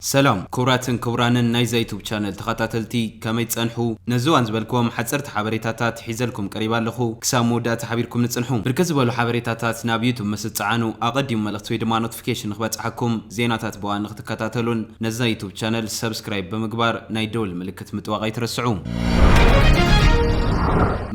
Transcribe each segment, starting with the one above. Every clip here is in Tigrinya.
ሰላም ክቡራትን ክቡራንን ናይዛ ዩቱብ ቻነል ተኸታተልቲ፣ ከመይ ትጸንሑ? ነዚ እዋን ዝበልክዎም ሓጸርቲ ሓበሬታታት ሒዘልኩም ቀሪበ ኣለኹ። ክሳብ መወዳእታ ሓቢርኩም ንጽንሑ። ብርክት ዝበሉ ሓበሬታታት ናብ ዩቱብ ምስ እትጸዓኑ፣ ኣቐዲሙ መልእኽቲ ወይ ድማ ኖቲፊኬሽን ንክበጽሓኩም፣ ዜናታት ብእዋን ንክትከታተሉን ነዛ ዩቱብ ቻነል ሰብስክራይብ ብምግባር ናይ ደወል ምልክት ምጥዋቕ ኣይትረስዑ።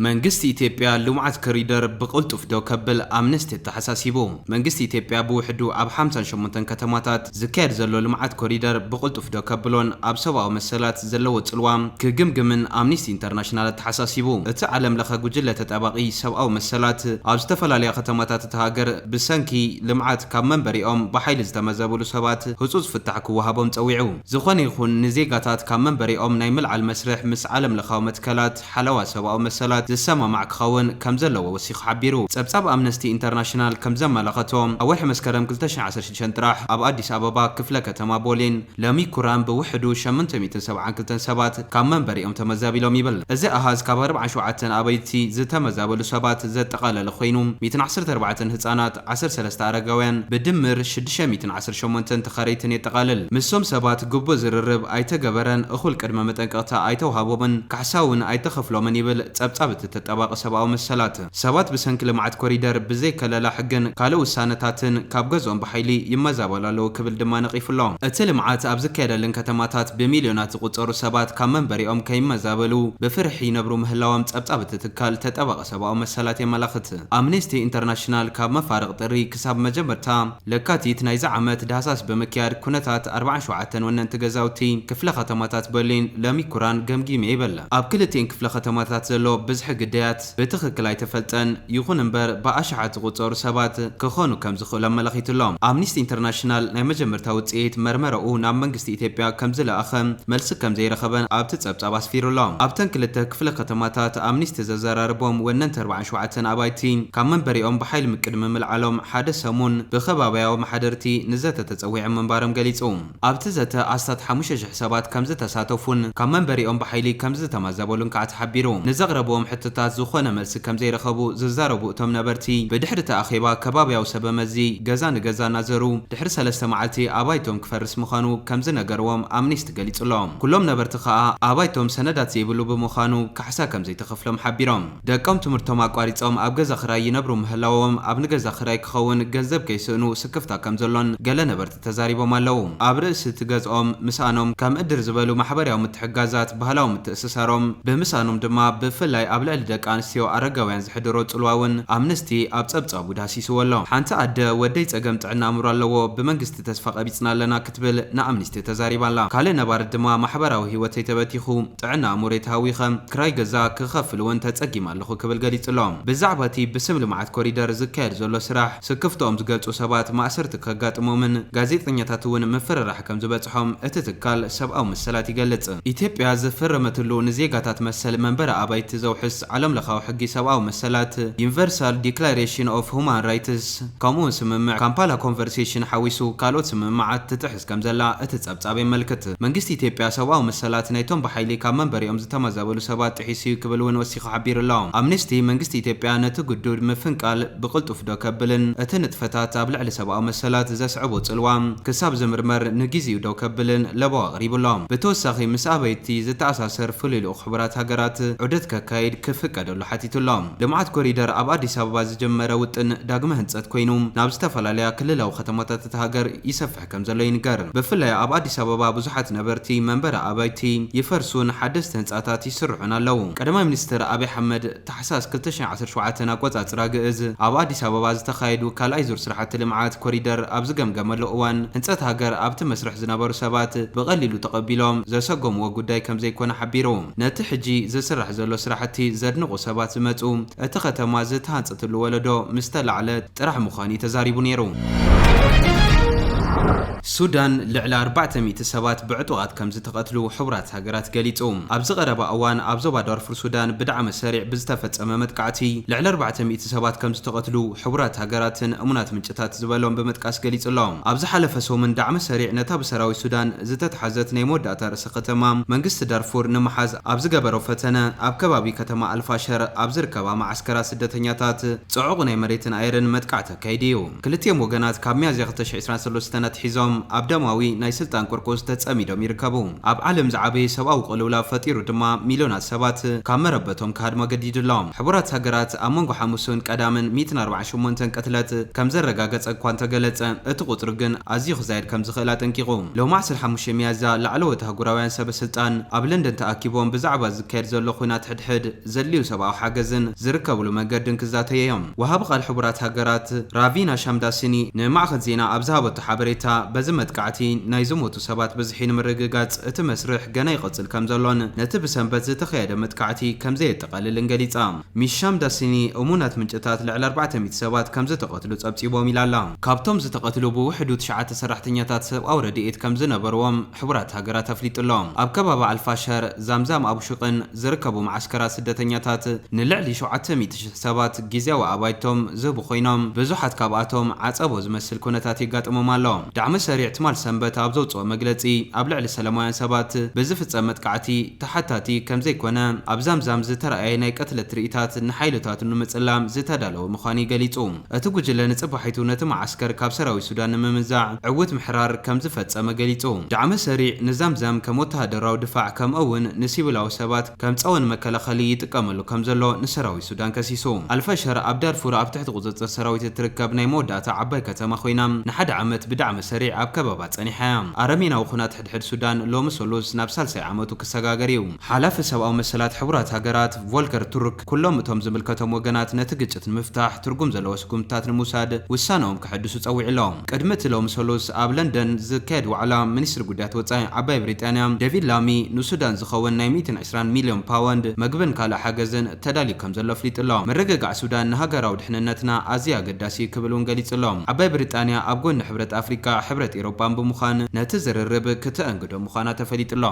መንግስቲ ኢትዮጵያ ልምዓት ኮሪደር ብቕልጡፍ ደው ከብል ኣምነስቲ ተሓሳሲቡ። መንግስቲ ኢትዮጵያ ብውሕዱ ኣብ ሓምሳን ሸሞንተን ከተማታት ዝካየድ ዘሎ ልምዓት ኮሪደር ብቕልጡፍ ደው ከብሎን ኣብ ሰብኣዊ መሰላት ዘለዎ ጽልዋ ክግምግምን ኣምኒስቲ ኢንተርናሽናል ኣተሓሳሲቡ። እቲ ዓለም ለኸ ጉጅለ ተጣባቒ ሰብኣዊ መሰላት ኣብ ዝተፈላለያ ከተማታት እታ ሃገር ብሰንኪ ልምዓት ካብ መንበሪኦም ብሓይሊ ዝተመዘብሉ ሰባት ህጹጽ ፍታሕ ክወሃቦም ጸዊዑ። ዝኾነ ይኹን ንዜጋታት ካብ መንበሪኦም ናይ ምልዓል መስርሕ ምስ ዓለም ለኻዊ መትከላት ሓለዋ ሰብኣዊ መሰላት ዝሰማማዕ ክኸውን ከም ዘለዎ ወሲኹ ሓቢሩ። ጸብጻብ ኣምነስቲ ኢንተርናሽናል ከም ዘመላኸቶ፣ ኣብ ወርሒ መስከረም ክልተ ሽሕን ዓሰርተ ሽዱሽተን ጥራሕ ኣብ ኣዲስ ኣበባ ክፍለ ከተማ ቦሌን ለሚ ኩራን ብውሕዱ ሸሞንተ ሚእትን ሰብዓን ክልተን ሰባት ካብ መንበሪኦም ተመዛቢሎም ይብል። እዚ ኣሃዝ ካብ ኣርብዓን ሸውዓተን ኣባይቲ ዝተመዛበሉ ሰባት ዘጠቓለለ ኮይኑ፣ ሚእትን ዓሰርተ ኣርባዕተን ህጻናት፣ ዓሰርተ ሰለስተ ኣረጋውያን፣ ብድምር ሽዱሽተ ሚእትን ዓሰርተ ሸሞንተን ተኻረይትን የጠቓልል። ምስዞም ሰባት ግቡእ ዝርርብ ኣይተገበረን፣ እኹል ቅድመ መጠንቀቕታ ኣይተውሃቦምን፣ ካሕሳ እውን ኣይተኸፍሎምን ይብል ጸብጻብ እቲ ተጣባቒ ሰብኣዊ መሰላት። ሰባት ብሰንኪ ልምዓት ኮሪደር ብዘይ ከለላ ሕግን ካልእ ውሳነታትን ካብ ገዝኦም ብሓይሊ ይመዛበሉ ኣለዉ ክብል ድማ ነቒፉ ኣሎ። እቲ ልምዓት ኣብ ዝካየደለን ከተማታት ብሚልዮናት ዝቑጸሩ ሰባት ካብ መንበሪኦም ከይመዛበሉ ብፍርሒ ይነብሩ ምህላዎም ጸብጻብ እቲ ትካል ተጣባቒ ሰብኣዊ መሰላት የመላኽት። ኣምነስቲ ኢንተርናሽናል ካብ መፋርቕ ጥሪ ክሳብ መጀመርታ ለካቲት ናይዚ ዓመት ዳህሳስ ብምክያድ ኩነታት ኣርባዓን ሸውዓተን ወነንቲ ገዛውቲ ክፍለ ከተማታት በርሊን ለሚ ኩራን ገምጊመ ይብል። ኣብ ክልቲኤን ክፍለ ከተማታት ዘሎ ብዝሒ ግዳያት ብትኽክል ኣይተፈልጠን፣ ይኹን እምበር ብኣሽሓት ዝቑጸሩ ሰባት ክኾኑ ከም ዝኽእሉ ኣመላኺቱ ኣሎ። ኣምኒስቲ ኢንተርናሽናል ናይ መጀመርታ ውጽኢት መርመራኡ ናብ መንግስቲ ኢትዮጵያ ከም ዝለኣኸ መልሲ ከም ዘይረኸበን ኣብቲ ጸብጻብ ኣስፊሩ ኣሎ። ኣብተን ክልተ ክፍለ ከተማታት ኣምኒስቲ ዘዘራረቦም ወነንቲ ኣርባዓን ሸውዓተን ኣባይቲ ካብ መንበሪኦም ብሓይሊ ምቅድሚ ምልዓሎም ሓደ ሰሙን ብኸባቢያዊ መሓደርቲ ንዘተ ተጸዊዖም ምንባሮም ገሊጹ። ኣብቲ ዘተ ኣስታት ሓሙሽተ ሽሕ ሰባት ከም ዝተሳተፉን ካብ መንበሪኦም ብሓይሊ ከም ዝተመዘበሉን ከዓ ተሓቢሩ። ንዘቕረብዎም ሕቶታት ዝኾነ መልሲ ከም ዘይረኸቡ ዝዛረቡ እቶም ነበርቲ፣ ብድሕሪ እቲ ኣኼባ ከባቢያዊ ሰበመዚ ገዛ ንገዛ እናዘሩ ድሕሪ ሰለስተ መዓልቲ ኣባይቶም ክፈርስ ምዃኑ ከም ዝነገርዎም ኣምኒስቲ ገሊጹ ኣሎ። ኩሎም ነበርቲ ከዓ ኣባይቶም ሰነዳት ዘይብሉ ብምዃኑ ካሕሳ ከም ዘይተኸፍሎም ሓቢሮም። ደቆም ትምህርቶም ኣቋሪጾም ኣብ ገዛ ክራይ ይነብሩ ምህላዎም ኣብ ንገዛ ክራይ ክኸውን ገንዘብ ከይስእኑ ስክፍታ ከም ዘሎን ገለ ነበርቲ ተዛሪቦም ኣለዉ። ኣብ ርእሲ እቲ ገዝኦም ምስኣኖም ከም እድር ዝበሉ ማሕበራዊ ምትሕጋዛት ባህላዊ ምትእስሳሮም ብምስኣኖም ድማ ብፍላይ ኣብ ልዕሊ ደቂ ኣንስትዮ ኣረጋውያን ዝሕድሮ ጽልዋ እውን ኣምነስቲ ኣብ ጸብጻቡ ዳህሲስዎ ኣሎ። ሓንቲ ኣደ ወደይ ጸገም ጥዕና ኣእምሮ ኣለዎ፣ ብመንግስቲ ተስፋ ቀቢጽና ኣለና ክትብል ንኣምኒስቲ ተዛሪባ ኣላ። ካልእ ነባሪ ድማ ማሕበራዊ ህይወተይ ተበቲኹ ጥዕና ኣእምሮይ ተሃዊኸ ክራይ ገዛ ክኸፍል እውን ተጸጊመ ኣለኹ ክብል ገሊጹ ኣሎ። ብዛዕባ እቲ ብስም ልምዓት ኮሪደር ዝካየድ ዘሎ ስራሕ ስክፍትኦም ዝገልጹ ሰባት ማእሰርቲ ከጋጥሞምን ጋዜጠኛታት እውን ምፍርራሕ ከም ዝበጽሖም እቲ ትካል ሰብኣዊ መሰላት ይገልጽ። ኢትዮጵያ ዝፈረመትሉ ንዜጋታት መሰል መንበሪ ኣባይቲ ዘውሕስ ዓለም ለኻዊ ሕጊ ሰብኣዊ መሰላት፣ ዩኒቨርሳል ዲክላሬሽን ኦፍ ሁማን ራይትስ፣ ከምኡውን ስምምዕ ካምፓላ ኮንቨርሴሽን ሓዊሱ ካልኦት ስምምዓት ትጥሕስ ከም ዘላ እቲ ጸብጻብ የመልክት። መንግስቲ ኢትዮጵያ ሰብኣዊ መሰላት ናይቶም ብሓይሊ ካብ መንበሪኦም ዝተመዛበሉ ሰባት ጥሒሱ እዩ ክብል እውን ወሲኹ ሓቢሩ ኣሎ። ኣምነስቲ መንግስቲ ኢትዮጵያ ነቲ ግዱድ ምፍንቃል ብቕልጡፍ ዶ ከብልን እቲ ንጥፈታት ኣብ ልዕሊ ሰብኣዊ መሰላት ዘስዕቦ ጽልዋ ክሳብ ዝምርመር ንግዜኡ ደው ከብልን ለበዋ ኣቕሪቡ ኣሎ። ብተወሳኺ ምስ ኣባይቲ ዝተኣሳሰር ፍሉይ ልኡኽ ሕቡራት ሃገራት ዑደት ከካይድ ክፍቀደሉ ሓቲቱ ኣሎ። ልምዓት ኮሪደር ኣብ ኣዲስ ኣበባ ዝጀመረ ውጥን ዳግመ ህንጸት ኮይኑ ናብ ዝተፈላለያ ክልላዊ ከተማታት እታ ሃገር ይሰፍሕ ከም ዘሎ ይንገር። ብፍላይ ኣብ ኣዲስ ኣበባ ብዙሓት ነበርቲ መንበሪ ኣባይቲ ይፈርሱን ሓደስቲ ህንጻታት ይስርሑን ኣለዉ። ቀዳማይ ሚኒስትር ኣብይ ኣሕመድ ታሕሳስ ክልተ ሽሕን ዓሰርተ ሸውዓተን ኣቆጻጽራ ግእዝ ኣብ ኣዲስ ኣበባ ዝተኻየዱ ካልኣይ ዙር ስራሕቲ ልምዓት ኮሪደር ኣብ ዝገምገመሉ እዋን ህንጸት ሃገር ኣብቲ መስርሕ ዝነበሩ ሰባት ብቐሊሉ ተቐቢሎም ዘሰጎምዎ ጉዳይ ከም ዘይኮነ ሓቢሩ። ነቲ ሕጂ ዝስራሕ ዘሎ ስራሕቲ ዘድንቑ ሰባት ዝመጹ እቲ ከተማ ዝተሃንጸትሉ ወለዶ ምስ ተላዕለ ጥራሕ ምዃኑ እዩ ተዛሪቡ ነይሩ። ሱዳን፣ ልዕሊ ኣርባዕተ ሚእቲ ሰባት ብዕጡቓት ከም ዝተቐትሉ ሕቡራት ሃገራት ገሊጹ። ኣብዚ ቀረባ እዋን ኣብ ዞባ ዳርፉር ሱዳን ብዳዕመ ሰሪዕ ብዝተፈጸመ መጥቃዕቲ ልዕሊ ኣርባዕተ ሚእቲ ሰባት ከም ዝተቐትሉ ሕቡራት ሃገራትን እሙናት ምንጭታት ዝበሎም ብምጥቃስ ገሊጹ ኣሎ። ኣብ ዝሓለፈ ሰሙን ዳዕመ ሰሪዕ ነታ ብሰራዊት ሱዳን ዝተትሓዘት ናይ መወዳእታ ርእሰ ከተማ መንግስቲ ዳርፉር ንምሓዝ ኣብ ዝገበሮ ፈተነ፣ ኣብ ከባቢ ከተማ ኣልፋሸር ኣብ ዝርከባ መዓስከራት ስደተኛታት ጽዑቕ ናይ መሬትን ኣየርን መጥቃዕቲ ኣካይዱ እዩ። ክልቲኦም ወገናት ካብ ሚያዝያ ክልተ ሽሕ ዕስራን ሰለስተን ኣትሒዞም ኣብ ደማዊ ናይ ስልጣን ቁርቁስ ተጸሚዶም ይርከቡ። ኣብ ዓለም ዝዓበየ ሰብኣዊ ቅልውላው ፈጢሩ ድማ፣ ሚልዮናት ሰባት ካብ መረበቶም ክሃድሙ ኣገዲዱ ኣሎ። ሕቡራት ሃገራት ኣብ መንጎ ሓሙስን ቀዳምን ሚእትን ኣርባዓን ሸሞንተን ቅትለት ከም ዘረጋገጸ እኳ እንተገለጸ፣ እቲ ቁጽሪ ግን ኣዝዩ ክዛየድ ከም ዝኽእል ኣጠንቂቑ። ሎሚ ዓሰርተ ሓሙሽተ ሚያዝያ፣ ላዕለዎት ኣህጉራውያን ሰበ ስልጣን ኣብ ለንደን ተኣኪቦም ብዛዕባ ዝካየድ ዘሎ ኲናት ሕድሕድ፣ ዘድልዩ ሰብኣዊ ሓገዝን ዝርከብሉ መንገድን ክዛተዩ እዮም። ወሃቢ ቃል ሕቡራት ሃገራት ራቪና ሻምዳሲኒ ንማዕኸን ዜና ኣብ ዝሃበቶ ሓበሬታ፣ በዚ መጥቃዕቲ ናይ ዝሞቱ ሰባት ብዝሒ ንምርግጋጽ እቲ መስርሕ ገና ይቕጽል ከም ዘሎን ነቲ ብሰንበት ዝተኻየደ መጥቃዕቲ ከም ዘየጠቓልልን ገሊጻ። ሚስ ሻምዳሲኒ፣ እሙናት ምንጭታት ልዕሊ ኣርባዕተ ሚእቲ ሰባት ከም ዝተቐትሉ ጸብጺቦም ኢላ ኣላ። ካብቶም ዝተቐትሉ ብውሕዱ ትሽዓተ ሰራሕተኛታት ሰብኣዊ ረድኤት ከም ዝነበርዎም ሕቡራት ሃገራት ኣፍሊጡ ኣሎ። ኣብ ከባቢ ኣልፋሸር፣ ዛምዛም ኣቡሹቅን ዝርከቡ መዓስከራት ስደተኛታት ንልዕሊ ሸውዓተ ሚእቲ ሽሕ ሰባት ግዝያዊ ኣባይቶም ዝህቡ ኮይኖም፣ ብዙሓት ካብኣቶም ዓጸቦ ዝመስል ኩነታት የጋጥሞም ኣሎ። ዳዕመ ሰሪዕ ትማል ሰንበት ኣብ ዘውጽኦ መግለጺ፣ ኣብ ልዕሊ ሰላማውያን ሰባት ብዝፍጸም መጥቃዕቲ ተሓታቲ ከም ዘይኮነ፣ ኣብ ዛምዛም ዝተራእየ ናይ ቅትለት ትርኢታት ንሓይልታቱ ንምጽላም ዝተዳለወ ምዃኑ ገሊጹ። እቲ ጉጅለ ንጽባሒቱ ነቲ መዓስከር ካብ ሰራዊት ሱዳን ንምምንዛዕ ዕዉት ምሕራር ከም ዝፈጸመ ገሊጹ። ዳዕመ ሰሪዕ ንዛምዛም ከም ወተሃደራዊ ድፋዕ፣ ከምኡ እውን ንሲቪላዊ ሰባት ከም ጸወን መከላኸሊ ይጥቀመሉ ከም ዘሎ ንሰራዊት ሱዳን ከሲሱ። ኣልፋሸር ኣብ ዳርፉር ኣብ ትሕቲ ቁጽጽር ሰራዊት እትርከብ ናይ መወዳእታ ዓባይ ከተማ ኮይና፣ ንሓደ ዓመት ብዳዕመ ሰሪዕ ኣብ ከበባ ጸኒሓ እያ። ኣረሜናዊ ኹናት ሕድሕድ ሱዳን ሎሚ ሰሉስ ናብ ሳልሳይ ዓመቱ ክሰጋገር እዩ። ሓላፊ ሰብኣዊ መሰላት ሕቡራት ሃገራት ቮልከር ቱርክ፣ ኩሎም እቶም ዝምልከቶም ወገናት ነቲ ግጭት ንምፍታሕ ትርጉም ዘለዎ ስጉምትታት ንምውሳድ ውሳነኦም ከሐድሱ ጸዊዑ ኣሎ። ቅድሚ እቲ ሎሚ ሰሉስ ኣብ ለንደን ዝካየድ ዋዕላ ሚኒስትሪ ጉዳያት ወጻኢ ዓባይ ብሪጣንያ፣ ዴቪድ ላሚ ንሱዳን ዝኸውን ናይ ሚእትን ዕስራን ሚልዮን ፓውንድ መግብን ካልእ ሓገዝን ተዳልዩ ከም ዘሎ ኣፍሊጡ ኣሎ። ምርግጋዕ ሱዳን ንሃገራዊ ድሕንነትና ኣዝዩ ኣገዳሲ እዩ ክብል እውን ገሊጹ ኣሎ። ዓባይ ብሪጣንያ ኣብ ጎኒ ሕብረት ኣፍሪቃ፣ ሕብረት ኤውሮጳን ብምዃን ነቲ ዝርርብ ክትአንግዶ ምዃና ተፈሊጡ ኣሎ።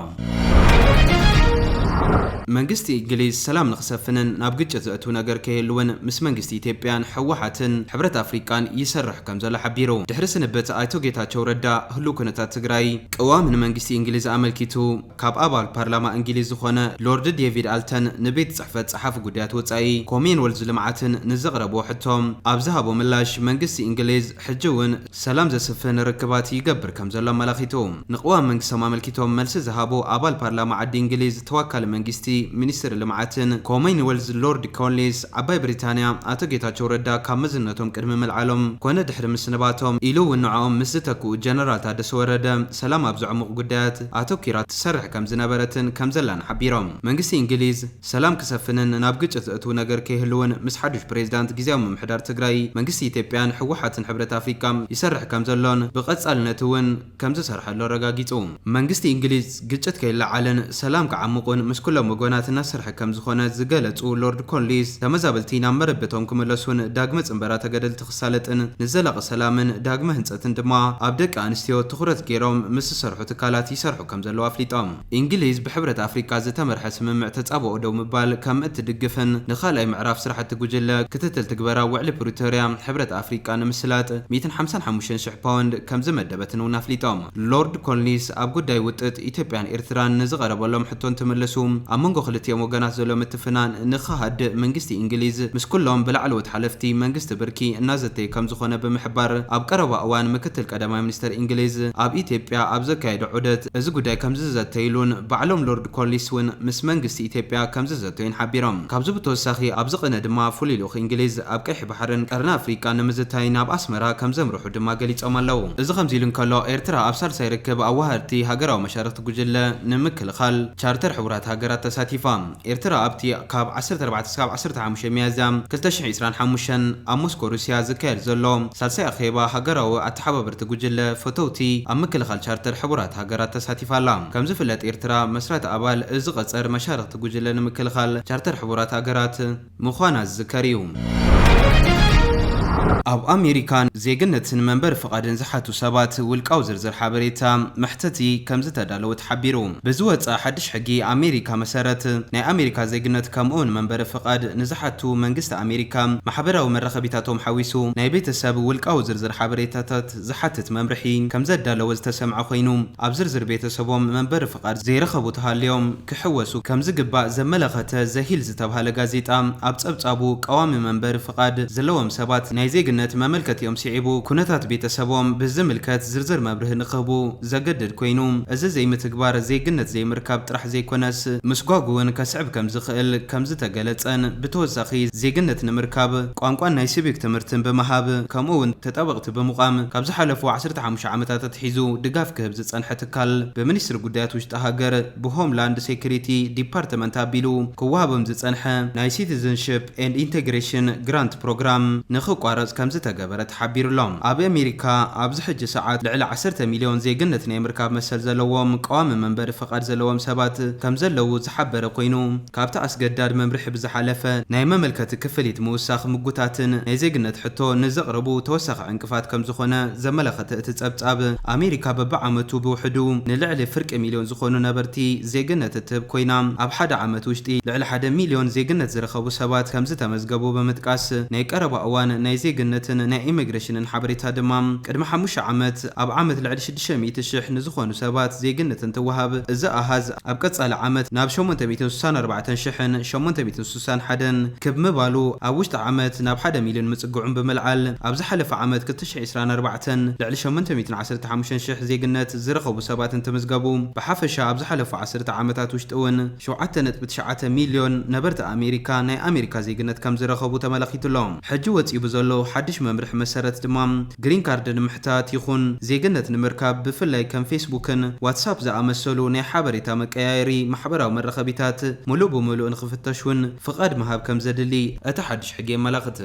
መንግስቲ እንግሊዝ ሰላም ንክሰፍንን ናብ ግጭት ዘእትው ነገር ከይህልውን ምስ መንግስቲ ኢትዮጵያን ህወሓትን ሕብረት ኣፍሪቃን ይሰርሕ ከም ዘሎ ሓቢሩ። ድሕሪ ስንብት ኣይቶ ጌታቸው ረዳ፣ ህሉው ኩነታት ትግራይ ቅዋምን መንግስቲ እንግሊዝ ኣመልኪቱ ካብ ኣባል ፓርላማ እንግሊዝ ዝኾነ ሎርድ ዴቪድ ኣልተን ንቤት ጽሕፈት ጸሓፊ ጉዳያት ወጻኢ፣ ኮመንዌልዝ ልምዓትን ንዘቕረብዎ ሕቶ ኣብ ዝሃቦ ምላሽ፣ መንግስቲ እንግሊዝ ሕጂ እውን ሰላም ዘስፍን ርክባት ይገብር ከም ዘሎ ኣመላኺቱ። ንቅዋም መንግስቶም ኣመልኪቶም መልሲ ዝሃቡ ኣባል ፓርላማ ዓዲ እንግሊዝ፣ ተወካሊ መንግስቲ፣ ሚኒስትሪ ልምዓትን ኮመንዌልዝ ሎርድ ኮንሊስ፣ ዓባይ ብሪታንያ ኣቶ ጌታቸው ረዳ ካብ መዝነቶም ቅድሚ ምልዓሎም ኮነ ድሕሪ ምስንባቶም ኢሉ እውን ንዕኦም ምስ ዝተክኡ ጀነራል ታደሰ ወረደ ሰላም ኣብ ዘዕሙቕ ጉዳያት ኣተኲራ ትሰርሕ ከም ዝነበረትን ከም ዘላን ሓቢሮም። መንግስቲ እንግሊዝ ሰላም ክሰፍንን ናብ ግጭት ዘእትው ነገር ከይህልውን ምስ ሓዱሽ ፕሬዝዳንት ግዝያዊ ምምሕዳር ትግራይ፣ መንግስቲ ኢትዮጵያን ህወሓትን ሕብረት ኣፍሪቃ ይሰርሕ ከም ዘሎን ብቐጻልነት እውን ከም ዝሰርሐሉ ኣረጋጊጹ። መንግስቲ እንግሊዝ ግጭት ከይለዓልን ሰላም ክዓምቑን ምስ ኩሎም ወገናት እናሰርሐ ከም ዝኾነ ዝገለጹ ሎርድ ኮንሊስ፣ ተመዛበልቲ ናብ መረበቶም ክምለሱን ዳግመ ጽንበራ ተገደልቲ ክሳለጥን ንዘላቒ ሰላምን ዳግመ ህንጸትን ድማ ኣብ ደቂ ኣንስትዮ ትኹረት ገይሮም ምስ ዝሰርሑ ትካላት ይሰርሑ ከም ዘለዉ ኣፍሊጦም። እንግሊዝ ብሕብረት ኣፍሪቃ ዝተመርሐ ስምምዕ ተጻብኦ ደው ምባል ከም እትድግፍን ንኻልኣይ ምዕራፍ ስራሕቲ ጉጅለ ክትትል ትግበራ ውዕሊ ፕሪቶርያ ሕብረት ኣፍሪቃ ንምስላጥ ሚእትን ሓምሳን ሓሙሽተን ሽሕ ፓውንድ ከም ዝመደበትን እውን ኣፍሊጦም። ሎርድ ኮንሊስ ኣብ ጉዳይ ውጥጥ ኢትዮጵያን ኤርትራን ንዝቐረበሎም ሕቶ እንትምልሱ፣ ኣብ መንጎ ክልቲኦም ወገናት ዘሎ ምትፍናን ንኽሃድእ መንግስቲ እንግሊዝ ምስ ኩሎም ብላዕለዎት ሓለፍቲ መንግስቲ ብርኪ እናዘተየ ከም ዝኾነ ብምሕባር፣ ኣብ ቀረባ እዋን ምክትል ቀዳማይ ሚኒስተር እንግሊዝ ኣብ ኢትዮጵያ ኣብ ዘካየዶ ዑደት እዚ ጉዳይ ከም ዝዘተይሉን ባዕሎም ሎርድ ኮንሊስ እውን ምስ መንግስቲ ኢትዮጵያ ከም ዝዘተዩን ሓቢሮም። ካብዚ ብተወሳኺ ኣብዚ ቅነ ድማ ፍሉይ ልኡኽ እንግሊዝ ኣብ ቀይሕ ባሕርን ቀርኒ ኣፍሪቃ ንምዝታይ ናብ ኣስመራ ከም ዘምርሑ ድማ ገሊጾም ኣለዉ። እዚ ከምዚ ኢሉ እንከሎ፣ ኤርትራ ኣብ ሳልሳይ ርክብ ኣዋሃድቲ ሃገራዊ መሻርኽቲ ጉጅለ ንምክልኻል ቻርተር ሕቡራት ሃገራት ተሳቲፋ። ኤርትራ ኣብቲ ካብ ዓሰርተ ኣርባዕተ እስካብ ዓሰርተ ሓሙሽተ ሚያዝያ ክልተ ሽሕ ዕስራን ሓሙሽተን ኣብ ሞስኮ ሩስያ ዝካየድ ዘሎ ሳልሳይ ኣኼባ ሃገራዊ ኣተሓባበርቲ ጉጅለ ፈተውቲ ኣብ ምክልኻል ቻርተር ሕቡራት ሃገራት ተሳቲፋ ኣላ። ከም ዝፍለጥ፣ ኤርትራ መስራቲ ኣባል እዚ ቀጸር መሻርኽቲ ጉጅለ ንምክልኻል ቻርተር ሕቡራት ሃገራት ምዃና ዝዝከር እዩ። ኣብ ኣሜሪካ ዜግነትን መንበሪ ፍቓድን ዝሓቱ ሰባት ውልቃዊ ዝርዝር ሓበሬታ መሕተቲ ከም ዝተዳለወ ተሓቢሩ። ብዝወፀ ሓድሽ ሕጊ ኣሜሪካ መሰረት፣ ናይ ኣሜሪካ ዜግነት ከምኡውን መንበሪ ፍቓድ ንዝሓቱ መንግስቲ ኣሜሪካ ማሕበራዊ መራኸቢታቶም ሓዊሱ ናይ ቤተሰብ ውልቃዊ ዝርዝር ሓበሬታታት ዝሓትት መምርሒ ከም ዘዳለወ ዝተሰምዐ ኮይኑ፣ ኣብ ዝርዝር ቤተሰቦም መንበሪ ፍቓድ ዘይረኸቡ ተሃልዮም ክሕወሱ ከም ዝግባእ ዘመለኸተ ዘሂል ዝተብሃለ ጋዜጣ፣ ኣብ ጸብጻቡ ቀዋሚ መንበሪ ፍቓድ ዘለዎም ሰባት ናይ ዜግነት መመልከቲኦም ስዒቡ ኩነታት ቤተሰቦም ብዝምልከት ዝርዝር መብርሂ ንክህቡ ዘገድድ ኮይኑ፣ እዚ ዘይምትግባር ዜግነት ዘይምርካብ ጥራሕ ዘይኮነስ ምስጓግ እውን ከስዕብ ከም ዝኽእል ከም ዝተገለጸን፣ ብተወሳኺ ዜግነት ንምርካብ ቋንቋን ናይ ሲቪክ ትምህርትን ብምሃብ ከምኡ እውን ተጣበቕቲ ብምቋም ካብ ዝሓለፉ ዓሰርተ ሓሙሽተ ዓመታት ኣትሒዙ ድጋፍ ክህብ ዝጸንሐ ትካል፣ ብሚኒስትሪ ጉዳያት ውሽጢ ሃገር ብሆምላንድ ሴኩሪቲ ዲፓርትመንት ኣቢሉ ክወሃቦም ዝጸንሐ ናይ ሲቲዘንሽፕ ኤንድ ኢንቴግሬሽን ግራንት ፕሮግራም ንኽቋረጽ ከም ዝተገበረ ተሓቢሩሎም። ኣብ ኣሜሪካ ኣብዚ ሕጂ ሰዓት ልዕሊ ዓሰርተ ሚልዮን ዜግነት ናይ ምርካብ መሰል ዘለዎም ቀዋሚ መንበሪ ፍቓድ ዘለዎም ሰባት ከም ዘለዉ ዝሓበረ ኮይኑ፣ ካብቲ ኣስገዳድ መምርሒ ብዝሓለፈ ናይ መመልከቲ ክፍሊት ምውሳኽ ምጉታትን ናይ ዜግነት ሕቶ ንዘቕርቡ ተወሳኺ ዕንቅፋት ከም ዝኾነ ዘመለኸተ እቲ ጸብጻብ፣ ኣሜሪካ በብዓመቱ ብውሕዱ ንልዕሊ ፍርቂ ሚልዮን ዝኾኑ ነበርቲ ዜግነት እትህብ ኮይና፣ ኣብ ሓደ ዓመት ውሽጢ ልዕሊ ሓደ ሚልዮን ዜግነት ዝረኸቡ ሰባት ከም ዝተመዝገቡ ብምጥቃስ፣ ናይ ቀረባ እዋን ናይ ዜግነትን ናይ ኢሚግሬሽንን ሓበሬታ ድማ፣ ቅድሚ ሓሙሽተ ዓመት ኣብ ዓመት ልዕሊ ሽዱሽተ ሚእቲ ሽሕ ንዝኾኑ ሰባት ዜግነት እንትወሃብ፣ እዚ ኣሃዝ ኣብ ቀጻሊ ዓመት ናብ ሸሞንተ ሚእትን ስሳን ኣርባዕተን ሽሕን ሸሞንተ ሚእትን ስሳን ሓደን ክብ ምባሉ፣ ኣብ ውሽጢ ዓመት ናብ ሓደ ሚልዮን ምጽግዑን ብምልዓል፣ ኣብ ዝሓለፈ ዓመት ክልተ ሽሕ ዕስራን ኣርባዕተን ልዕሊ ሸሞንተ ሚእትን ዓሰርተ ሓሙሽተን ሽሕ ዜግነት ዝረኸቡ ሰባት እንትምዝገቡ፣ ብሓፈሻ ኣብ ዝሓለፉ ዓሰርተ ዓመታት ውሽጢ እውን ሸውዓተ ነጥቢ ትሽዓተ ሚልዮን ነበርቲ ኣሜሪካ ናይ ኣሜሪካ ዜግነት ከም ዝረኸቡ ተመላኺቱ ኣሎ። ሕጂ ወጺኡ ብዘሎ ሓድሽ መምርሒ መሰረት ድማ፣ ግሪን ካርድ ንምሕታት ይኹን ዜግነት ንምርካብ፣ ብፍላይ ከም ፌስቡክን ዋትሳፕ ዝኣመሰሉ ናይ ሓበሬታ መቀያየሪ ማሕበራዊ መራኸቢታት ሙሉእ ብሙሉእ ንኽፍተሹን ፍቓድ ምሃብ ከም ዘድሊ እቲ ሓድሽ ሕጊ የመላኽት።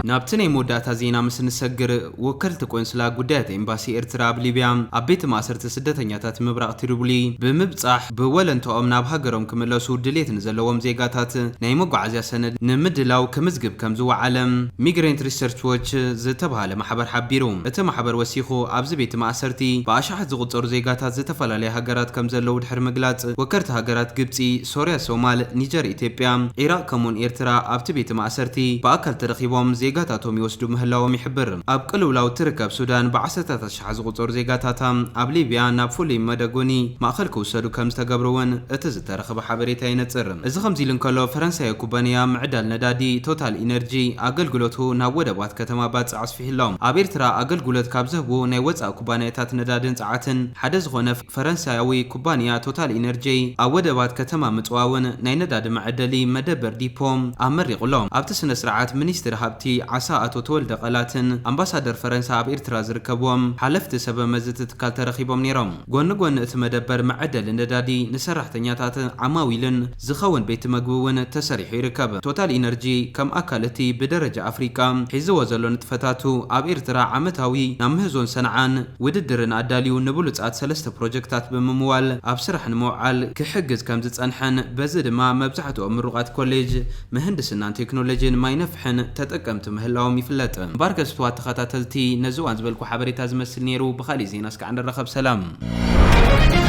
ናብቲ ናይ መወዳእታ ዜና ምስ ንሰግር፣ ወከልቲ ቆንስላ ጉዳያት ኤምባሲ ኤርትራ ኣብ ሊብያ ኣብ ቤት ማእሰርቲ ስደተኛታት ምብራቕ ትሪቡሊ ብምብጻሕ፣ ብወለንትኦም ናብ ሃገሮም ክምለሱ ድሌት ንዘለዎም ዜጋታት ናይ መጓዓዝያ ሰነድ ንምድላው ክምዝግብ ከም ዝወዓለ ሚግሬንት ሪሰርች ዎች ዝተብሃለ ማሕበር ሓቢሩ። እቲ ማሕበር ወሲኹ፣ ኣብዚ ቤት ማእሰርቲ ብኣሽሓት ዝቑጸሩ ዜጋታት ዝተፈላለያ ሃገራት ከም ዘለዉ ድሕሪ ምግላጽ፣ ወከልቲ ሃገራት ግብጺ፣ ሶርያ፣ ሶማል፣ ኒጀር፣ ኢትዮጵያ፣ ኢራቕ ከምኡውን ኤርትራ ኣብቲ ቤት ማእሰርቲ ብኣካል ተረኺቦም ዜጋታቶም ይወስዱ ምህላዎም ይሕብር። ኣብ ቅልውላው ትርከብ ሱዳን ብዓሰርታት ኣሽሓት ዝቑጸሩ ዜጋታታ ኣብ ሊብያ ናብ ፍሉይ መደጎኒ ማእከል ክውሰዱ ከም ዝተገብሩ እውን እቲ ዝተረኸበ ሓበሬታ ይነጽር። እዚ ከምዚ ኢሉ እንከሎ፣ ፈረንሳዊ ኩባንያ ምዕዳል ነዳዲ ቶታል ኢነርጂ ኣገልግሎቱ ናብ ወደባት ከተማ ባጽዕ ኣስፊሑ ኣሎ። ኣብ ኤርትራ ኣገልግሎት ካብ ዝህቡ ናይ ወጻኢ ኩባንያታት ነዳድን ጸዓትን ሓደ ዝኾነ ፈረንሳያዊ ኩባንያ ቶታል ኢነርጂ ኣብ ወደባት ከተማ ምጽዋውን ናይ ነዳዲ መዐደሊ መደበር ዲፖ ኣመሪቑ ኣሎ። ኣብቲ ስነ ስርዓት ሚኒስትር ሃብቲ ዓሳ ኣቶ ተወልደ ቀላትን ኣምባሳደር ፈረንሳ ኣብ ኤርትራ ዝርከብዎም ሓለፍቲ ሰበ መዚ እቲ ትካል ተረኺቦም ነይሮም። ጎኒ ጎኒ እቲ መደበር መዐደሊ ነዳዲ ንሰራሕተኛታት ዓማዊልን ዝኸውን ቤት መግቢ እውን ተሰሪሑ ይርከብ። ቶታል ኢነርጂ ከም ኣካል እቲ ብደረጃ ኣፍሪቃ ሒዝዎ ዘሎ ንጥፈታቱ ኣብ ኤርትራ ዓመታዊ ናብ ምህዞን ሰንዓን ውድድርን ኣዳልዩ ንብሉጻት ሰለስተ ፕሮጀክታት ብምምዋል ኣብ ስራሕ ንምውዓል ክሕግዝ ከም ዝጸንሐን፣ በዚ ድማ መብዛሕትኦም ምሩቓት ኮሌጅ ምህንድስናን ቴክኖሎጂን ማይ ነፍሕን ተጠቀምቲ ምህላዎም ይፍለጥ። እምበኣርከስ ፍቱዋት ተኸታተልቲ፣ ነዚ እዋን ዝበልኩ ሓበሬታ ዝመስል ነይሩ። ብኻሊእ ዜና እስካዕ ንራኸብ። ሰላም።